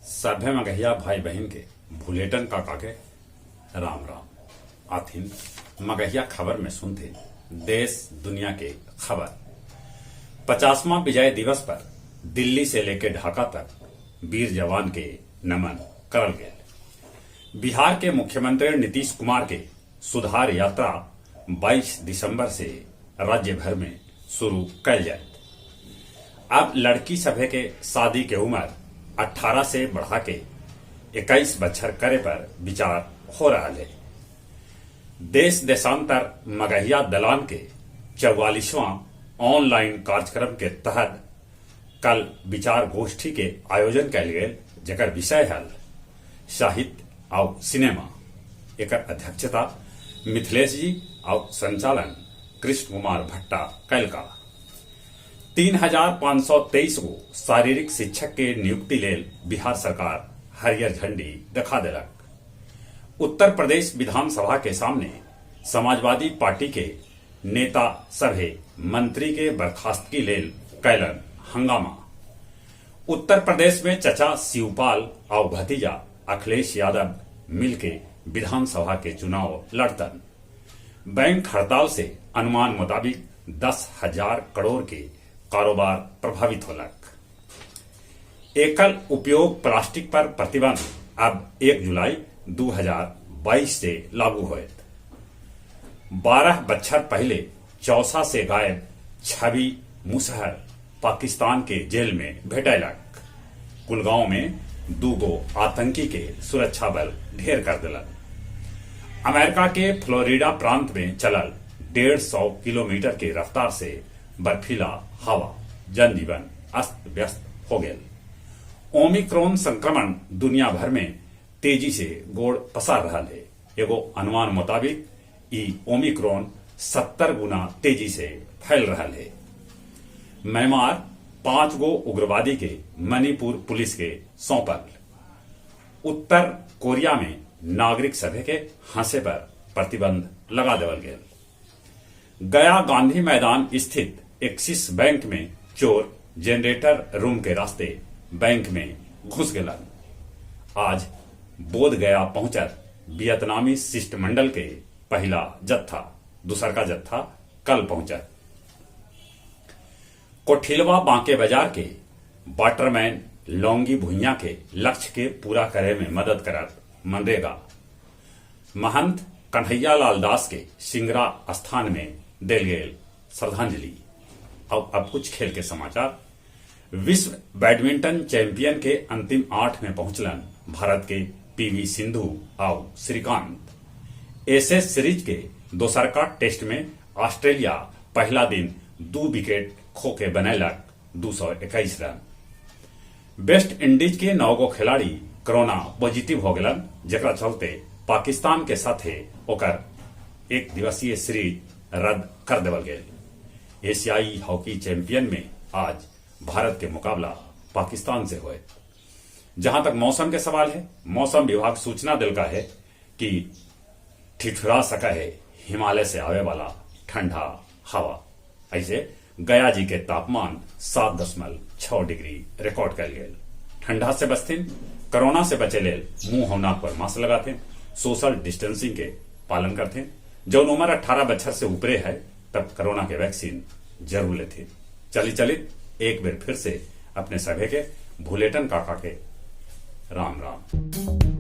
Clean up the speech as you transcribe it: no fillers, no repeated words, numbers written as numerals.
सभे मगहिया भाई बहिन के भुलेटन काका के राम राम। आथिन मगहिया खबर में सुनथिन देश दुनिया के खबर। 50वां विजय दिवस पर दिल्ली से लेके ढाका तक वीर जवान के नमन करल गेल। बिहार के मुख्यमंत्री नीतीश कुमार के सुधार यात्रा 22 दिसंबर से राज्य भर में शुरू कयल जायत। अब लड़की सभे के शादी के उम्र 18 से बढ़ा के 21 बच्छर करे पर विचार हो रहा है। देश देशांतर मगहिया दलान के 44वां ऑनलाइन कार्यक्रम के तहत कल विचार गोष्ठी के आयोजन कयल गेल, जेकर विषय हल साहित्य आउ सिनेमा। एकर अध्यक्षता मिथिलेश जी आउ संचालन कृष्ण कुमार भट्टा कैलका। 3523 गो शारीरिक शिक्षक के नियुक्ति लेल बिहार सरकार हरियर झंडी देखा देलक। उत्तर प्रदेश विधानसभा के सामने समाजवादी पार्टी के नेता सभे मंत्री के बर्खास्तगी लेल कैलन हंगामा। उत्तर प्रदेश में चचा शिवपाल और भतीजा अखिलेश यादव मिलके विधानसभा के चुनाव लड़तन। बैंक हड़ताल से अनुमान मुताबिक 10,000 करोड़ के कारोबार प्रभावित होलक। एकल उपयोग प्लास्टिक पर प्रतिबंध अब 1 जुलाई 2022 से लागू होयत। 12 बच्छर पहले चौसा से गायब छवि मुसहर पाकिस्तान के जेल में भेटैलक। कुलगांव में 2 गो आतंकी के सुरक्षा बल ढेर कर दिलक। अमेरिका के फ्लोरिडा प्रांत में चलल 150 किलोमीटर के रफ्तार से बर्फीला हवा, जनजीवन अस्त व्यस्त हो गेल। ओमिक्रॉन संक्रमण दुनिया भर में तेजी से गोड़ पसार रहा है। एगो अनुमान मुताबिक ई ओमिक्रॉन 70 गुना तेजी से फैल रहा है। म्यांमार 5 गो उग्रवादी के मणिपुर पुलिस के सौंपल। उत्तर कोरिया में नागरिक सभे के हंसे पर प्रतिबंध लगा देवल गेल। गया गांधी मैदान स्थित एक्सिस बैंक में चोर जनरेटर रूम के रास्ते बैंक में घुस गेलन। आज बोध गया पहुंचत वियतनामी शिष्टमंडल के पहला जत्था, दूसर का जत्था कल पहुंचत। कोठिलवा बांके बाजार के वाटरमैन लौंगी भुइया के लक्ष्य के पूरा करे में मदद करत मनरेगा। महंत कन्हैया लाल दास के सिंगरा स्थान में देल गेल श्रद्धांजलि। अब कुछ खेल के समाचार। विश्व बैडमिंटन चैंपियन के अंतिम 8 में पहुंचलन भारत के पीवी सिंधु आउ श्रीकांत। एशेज सीरीज के दोसरका टेस्ट में ऑस्ट्रेलिया पहला दिन 2 विकेट खो के बनैलक 221 रन। वेस्ट इंडीज के 9 गो खिलाड़ी कोरोना पॉजिटिव हो गेलन, जेकरा चलते पाकिस्तान के साथे ओकर 1 दिवसीय सीरीज रद्द कर देवल गेल। एशियाई हॉकी चैंपियन में आज भारत के मुकाबला पाकिस्तान से होए। जहां तक मौसम के सवाल है, मौसम विभाग सूचना दिलका है कि ठिठुरा सका है हिमालय से आवे वाला ठंडा हवा। ऐसे गया जी के तापमान 7.6 डिग्री रिकॉर्ड कयल गेल। ठंडा से बचथिन, कोरोना से बचे लेल मुंह और नाक पर मास्क लगाथिन, सोशल डिस्टेंसिंग के पालन करथिन। जौन उम्र 18 बछर से ऊपरे है तब कोरोना के वैक्सीन जरूर लेथिन। चली चली एक बेर फिर से अपने सभे के भुलेटन काका के राम राम।